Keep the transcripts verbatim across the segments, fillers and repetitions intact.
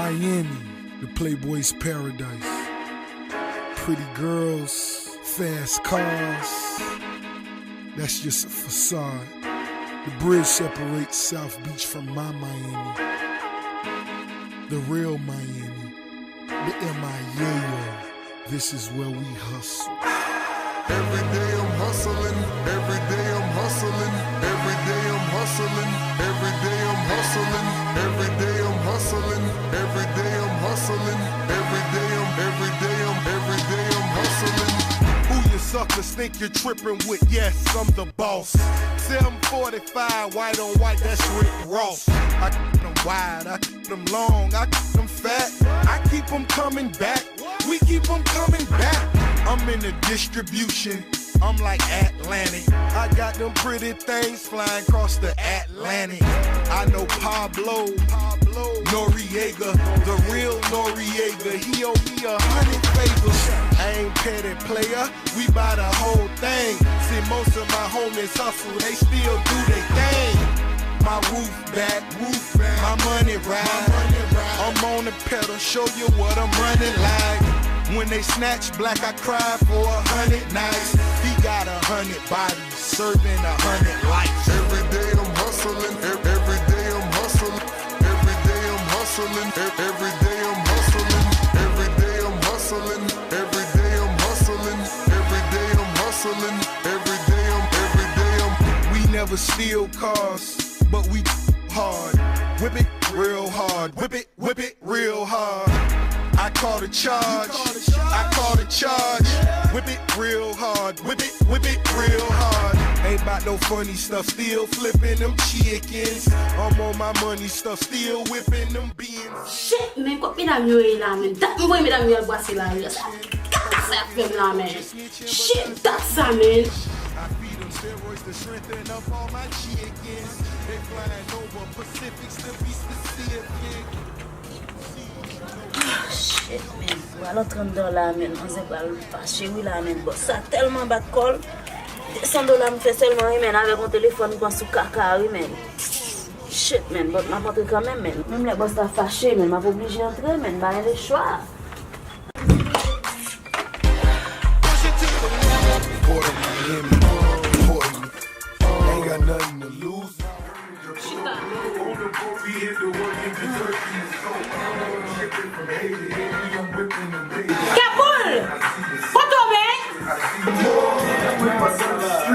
Miami, the Playboy's paradise. Pretty girls, fast cars. That's just a facade. The bridge separates South Beach from my Miami. The real Miami. The M I A O. This is where we hustle. Every day I'm hustling, every day I'm hustling, every day I'm hustling, every day I'm hustling, every day I'm hustling, every day I'm hustling, every day I'm, every day I'm, every day I'm hustling. Who you suckers think you're tripping with? Yes, I'm the boss. Seven forty-five, white on white, that's Rick Ross. I keep them wide, I keep them long, I keep them fat. I keep them coming back. We keep 'em coming back. I'm in the distribution. I'm like Atlantic. I got them pretty things flying across the Atlantic. I know Pablo, Pablo Noriega, the real Noriega. He owe me a hundred favors. I ain't petty player. We buy the whole thing. See, most of my homies hustle. They still do they thing. My roof back, roof back. My money ride. I'm on the pedal, show you what I'm running like. When they snatch black, I cry for a hundred nights. He got a hundred bodies, serving a hundred lives. Every day I'm hustling, ev- every day I'm hustling, every day I'm hustling, ev- every day I'm hustling, every day I'm hustling, every day I'm hustling, every day I'm hustling, every day I'm, every day I'm. We never steal cars, but we hard. Whip it real hard. Whip it, whip it real hard. I call the charge. I call the charge. Whip it real hard. Whip it, whip it real hard. Ain't about no funny stuff. Still flipping them chickens. I'm on my money stuff. Still whipping them beans. Shit, men, kot medam yo ye la, men? Dat m voye medam yo al brase lari a. Sa kaka sa y ap fè m la, men. Shit, dat sa, men. I feed them steroids to strengthen up all my chickens. They flying over Pacifics to be specific. Shit, man. Pral antre anndan la, man. Manzè pral fache wi la, man. Bòs sa tèlman bat kò l. De san dola m fè sèlman wi, man. Avèk yon telefòn m pran sou kaka wi, man. Shit, man. But m ap antre kanmenm, man. Menm lè bòs la fache, man, m ap oblije antre, man. M pa gen lechwa. Port of Miami, important. Ain't got nothing to lose. Chita. Kapoul! Kote w, men?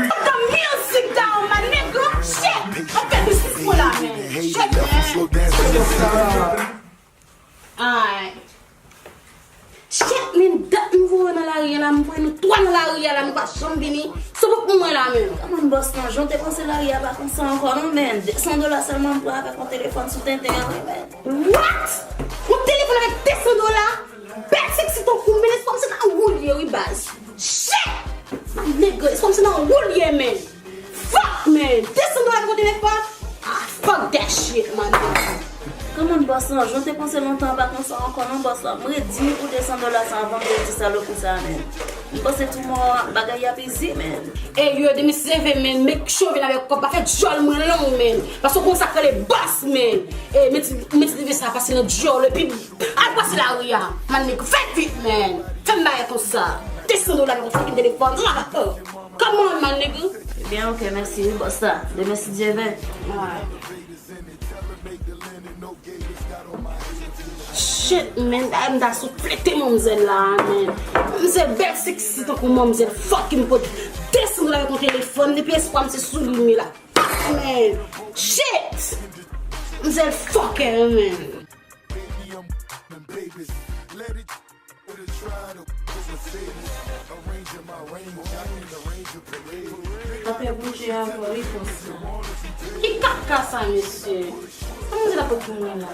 Put the music down, my nigga. Shit! Mwen fè biznis mwen la, men. Shit, man. Alright. Shit, men, dat m voye w nan lari a la, m voye nou twa nan lari a la, nou pa janm vini. Sa w fè pou mwen la, men? Kòman bòs lan, jan w te panse lari a pa konsa ankò non, men. De san dola sèlman m pran avèk yon telefòn sou tenten an wi, men. What? Yon telefòn avèk de san dola? Bèl seksi tankou m, men lespwa m se nan ou l ye wi, baz. Shit! My nigga, lespwa m se nan ou l ye, men. Fuck, man! De san dola pou telefòn? Ah, fuck that shit, man. Kòman bòs lan, jan w te panse lontan an pa konsa ankò non, bòs lan. M redi pou de san dola sa avan m te di salopri sa, man. M panse tou mò bagay y ap izi, man. Ey, yo, demen si se vre, man, make sure w vin avèk kòb, pa fè djòl mwen long, man. Paske w konn sa k rele bòs, man. Ey, mete, mete neve sa pase nan djòl, epi al pase lari a. Man, nèg, fè vit, man. Fè m bagay konsa. De san dola nan yon fucking telefòn. Ah, oh. Come on, my nigga. Ebyen, ok, mèsi wi, bòs la. Demen, si Dye vle. Shit, man, dayè m ta sou flete manmzèl la, man. Manmzèl bèl seksi tankou manmzèl fucking pot. De san dola avèk yon telefòn, depi espwa m se sou li m ye la. Man, shit! Manmzèl fucker, man. Apre bouje ankò, wi, konsa. Ki kaka sa, mesye? Sa manzè la pot pou mwen la?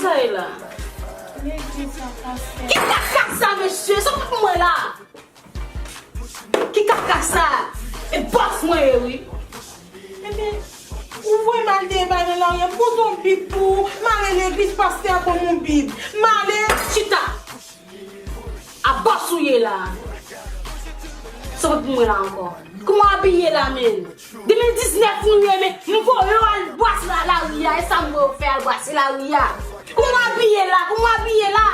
Sa e la? Ki kaka sa, mesye? Sa pot pou mwen la? Ki kaka sa? E bòs mwen ye, wi. Ebyen, ou voye m al deye bagay nan lari a, poze yon bib pou ou, m ale legliz, pastè a ban m yon bib. M ale, chita. A bòs ou ye la. Sa pot pou mwen la ankò. Kòman w abiye la, men? De mil diznèf nou ye, men m voye w al bwase la, lari a. E sa m voye w fè, al bwase lari a? Kòman w abiye la? Kòman w abiye la?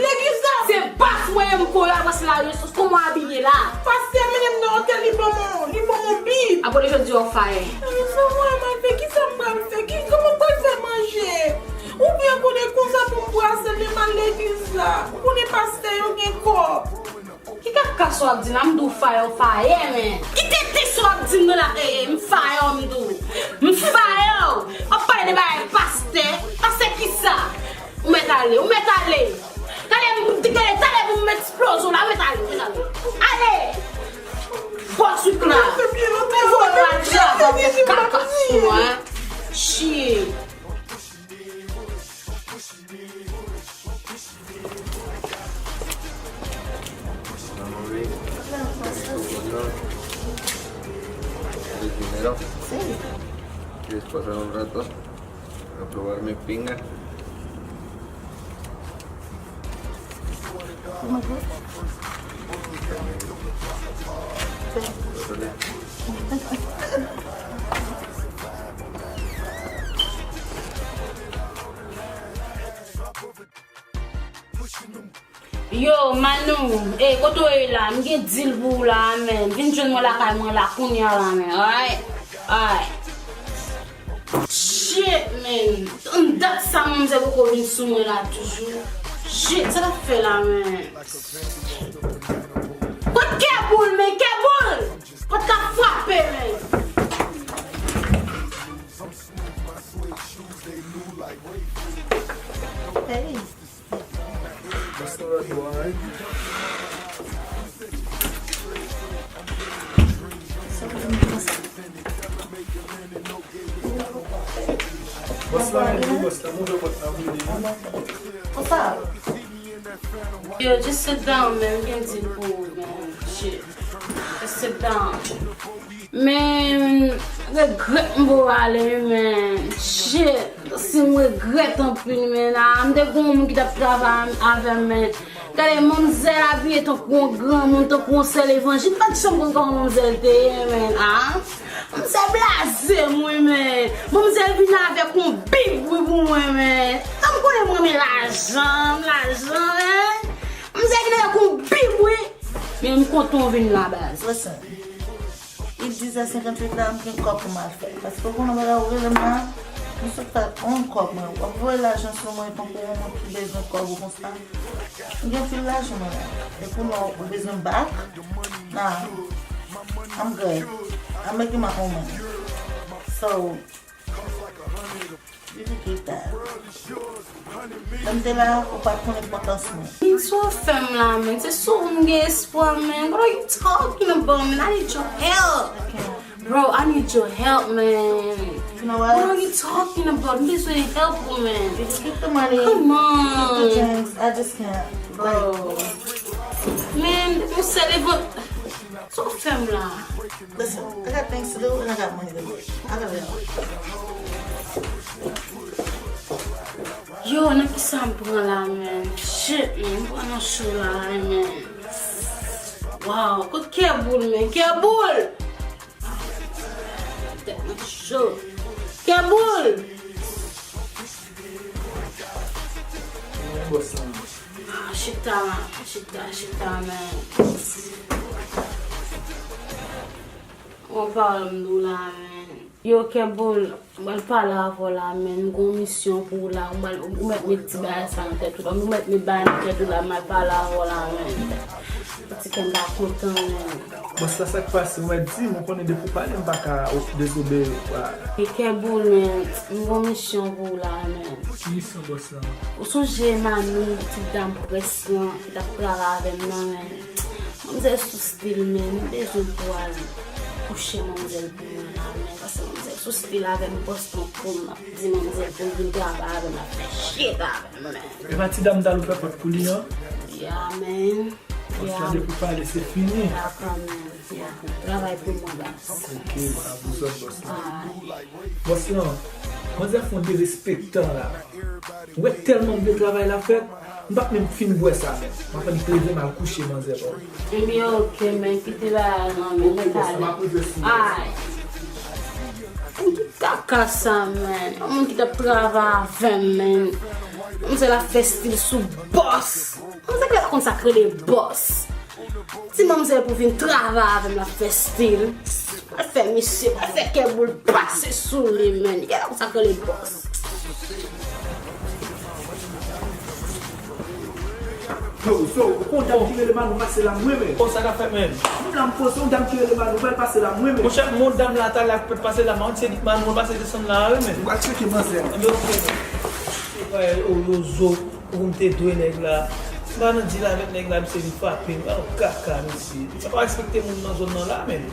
Legliz la! Se baz mwen menm, kòrè a pase la resous. Kòman w abiye la? Pastè mennen m nan otèl, li ban m, li ban m yon Bib. Apre jodi a w fayè. Sa mwen mal fè, kisa m pral fè? Ki, kòman m pral fè manje? Oubyen konnen konsa pou m brase men m al legliz la. Ou konnen pastè yo gen kòb. Ki kaka sa w ap di la? M di w fayè, w fayè, men. Ki tenten sa w ap di m nan la, e, e, m fayè, m di w. M fayè. W ap pale de bagay pastè. Pastè kisa? Ou mèt ale, ou mèt ale. Talè, m, talè, talè pou m eksplozyon la, ou mèt ale, ou mèt ale. Ale! Bò swit la. Ou voye w al travay, kaka sou mwen. Shit. Primero, sí. ¿Quieres pasar un rato a probar mi pinga? Yo, Manou, e, kote w ye la? M gen deal pou ou la, man. Vin jwenn mwen lakay mwen la, kounye a la, man. Alright? Alright. Shit, man. Yon dat sa manmzèl poko vin sou mwen la toujou. Shit, sa l ap fè la, man? Kot Kèboul, man? Kèboul! Kot k ap frape, man? Hey. Bòs la, men, bòs la, move pòt la, move. Yo, just sit down, man. M gen deal pou ou, man. Shit. Just sit down. Men, regrèt m poko ale, men. Shit, si m regrèt anpil, men. Ah, m te gon moun ki t ap travay avè m, men. Gade, manmzèl abiye tankou yon granmoun, tankou yon sè levanjil. M pa t janm konn kòman manmzèl te ye, men. Ah, manmzèl blaze m, wi, men. Manmzèl vin avèk yon bib, wi, pou mwen, men. Sa m konnen m renmen lajan, lajan, men. Manmzèl vin avèk yon bib, wi. Men m kontan w vin la, baz. Listen. Il dix heures cinquante-huit la, m gen kòb pou m al fè. Paske ou konnen bagay ou rele m la, m sot fè on kòb mwen. W ap voye lajan sou mwen tankou yon moun ki bezwen kòb ou konsa. M gen anpil lajan mwen la. E pou lè ou bezwen back, nah, I'm good. I'm making my own money. So, you can keep that. Lè m te la, ou pa t konn enpòtans mwen. Min, sa w fè m la, man? Se sou ou m gen espwa, man. What are you talking about, man? I need your help. Bro, I need your help, man. You know what? What are you talking about? M bezwen help ou, man. You can keep the money. Come on. Keep the drinks. I just can't. Bro. Man, ou selevan. Sa w fè m la? Listen, I got things to do and I got money to make. I gotta go. Yo, nan ki sa m pran la, man? Shit, man, m pran nan cho la, man. Wow, kot Kèboul, man? Kèboul! Tèt mwen cho. Kèboul! Ah, chita, chita, chita, man. Yon pawòl m di w la, man. Yo, Kèboul, m pral pale avè w la, man. M gon misyon pou w la. Ou pral, ou mèt met ti bagay sa nan tèt ou la. Ou mèt met bagay nan tèt ou la, m pral pale avè w la, man. Ti kè m pa kontan, man. Bòs la, sa k pase? Ou mèt di m, ou konnen depi w pale, m pa ka o-, dezobeyi ou. E Kèboul, man, m gon misyon pou w la, man. Ki misyon, bòs la? Ou sonje Mami, ti dam près lan, ki t ap travay avè m nan, men. Manmzèl sou stil, men. M bezwen pou al kouche manmzèl pou mwen la, men. Paske manmzèl sou stil avè m, bòs lan pou m ap di manmzèl pou l vin travay avè m, ap fè shit avè m, men. E pa ti dam sa l ouvè pòt pou li an? Yeah, man. Bòs la, depi w pale, se fini. Dakò, man. Yeah. Travay pou mwen, baz. Ok, pa bezwen bòs la. Bòs lan, manzè fè yon derespektan la. Ou wè tèlman m vle travay la fèt, m pa t menm fin bwè sa menm. M ap annik leve m al kouche manzè bò. Ebyen, ok, men kite bagay lan, men mwen t ale. Ay. Ki kaka sa, men? Yon moun ki t ap travay avè m, men. Manzè la fè stil sou bòs. Manzè ki pa konn sa k rele bòs. Ti manzè pou vin travay avè m la fè stil. Al fè misye, al fè kè boul pase sou li, menn. Li pa konn sa k rele bòs. Yo, yo, ou konn dam ki rele Manou pase la mwen menm. Konsa ka fè menm. Moun la m poze yon dam ki rele Manou pral pase la mwen menm. Monchè, mon dam la talè ak pèt pase la, m se li k Manou an pase desann la a wi menm. Ou pral tcheke manzè. Enben oke. Se pa yo zo pou m te dwe nèg la. M pa nan dil avèk nèg la, misye vin frape m. Alò kaka mesye. Sa pa respekte moun nan zòn nan la menm.